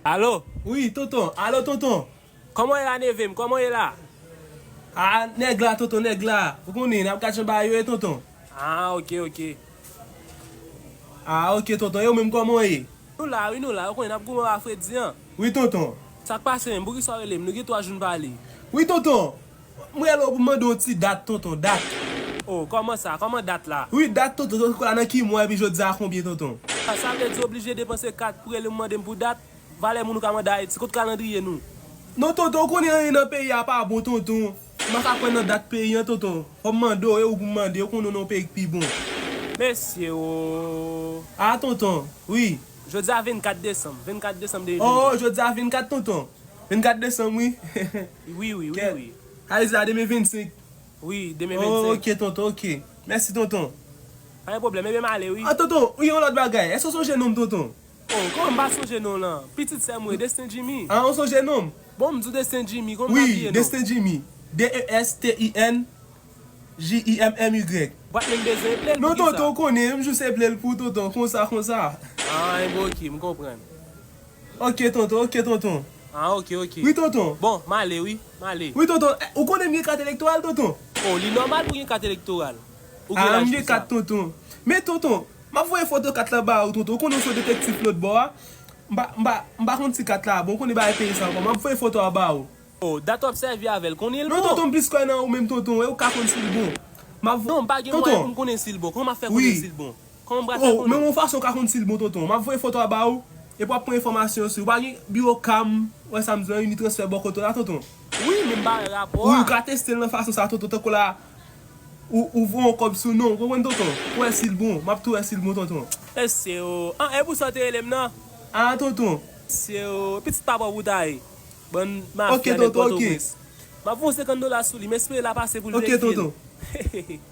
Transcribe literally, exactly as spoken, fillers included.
Alo? Wi, tonton. Alo, tonton. Kòman w ye la, neve m? Kòman w ye la? Ah, nèg la, tonton, nèg la. Ou konnen, n ap gad jan bagay yo ye, tonton. Ah, ok, ok. Ah, ok, tonton. E ou menm, kòman w ye? Nou la, wi, nou la. Ou konnen, n ap goumen ak fredi an. Wi, tonton. Sa k pase menm? Poukisa w rele m? Nou gen twa jou n pale. Wi, tonton. Mwen rele w pou mande w ti dat, tonton, dat. Oh, kòman sa? Kòman dat la? Wi, dat, tonton, tonton, kounye a nan ki mwa epi jodi a konbyen, tonton? Ah, sa vle di w oblije depanse kat pou rele m mande m pou dat? Valè moun ou ka mande Ayiti, kot kalandriye nou? Non, tonton, ou konnen anyen nan peyi a pa bon, tonton. M pa ka kwè nan dat peyi an, tonton. Fò m mande w, e ou pou m mande, ou konnen w nan yon peyi k pi bon. Mesye o. Ah, tonton, wi. Jodi a vennkat desanm, vennkat desanm de mil vennkat. Oh, jodi a vennkat, tonton. Vennkat desanm, wi. Wi, wi, wi, wi. Sa vle di la demen vennsenk. Wi, demen vennsenk. Oh, ok, tonton, ok. Mèsi, tonton. Pa gen pwoblèm, ebyen m ale, wi. Ah, tonton, wi, yon lòt bagay. Èske w sonje non m, tonton? Oh, kòman m pa sonje non w lan? Pitit sè m ou ye, Destin Jimmy. Ah, ou sonje non m? Bon, m di w Destin Jimmy, kòman m pa bliye non w? Wi, Destin Jimmy. D E S T I N J I M M Y. Bwat men m bezwen eple l, non, pou kisa? Tonton, ou konnen, m jis eple l pou tonton, konsa, konsa. Ah, enben, ok, m konprann. Ok, tonton, ok, tonton. Ah, ok, ok. Wi, tonton. Bon, m ale, wi, m ale. Wi, tonton, eh, ou konnen m gen kat elektoral, tonton? Oh, li nòmal pou gen kat elektoral. Ou gen laj pou sa. Ah, m gen kat, tonton. Men, tonton, m ap voye foto kat la ba ou, tonton. Ou konnen w se yon detektif lòt bò a. M pa, m pa, m pa konn si kat la bon. Ou konnen bagay peyi sa ankò. M ap voye foto a ba ou. Oh, dat w ap sèvi avè l, konnen l bon? Non, tonton, m plis kwè nan ou menm, tonton. E ou ka konn si l bon. M ap vo-, non, m pa gen mwayen pou m konnen si l bon. Kòman m ap fè konnen si l bon? Kòman m pral fè konnen? Oh, men yon fason w ka konn si l bon, tonton. M ap voye foto a ba ou. Epi w ap pran enfòmasyon sou li. Ou pa gen biwo cam, wè sa m di w, Unitransfer bò kote w la, tonton? Wi, men m pa wè rapò a. Wi, ou ka teste l nan fason sa, tonton, tankou la. Ou, ou voye yon kòb sou non, ou konprann, tonton? Pou wè si l bon, m ap tou wè si l bon, tonton. Mesye o. Ah, e pou sa w te rele m nan? Ah, tonton. Mesye o, pitit pa bò pou w ta ye. Bann mafya nèg Pòtoprens. M ap voye senkant dola sou li, m espere l ap ase pou l verifye l. Ok, tonton.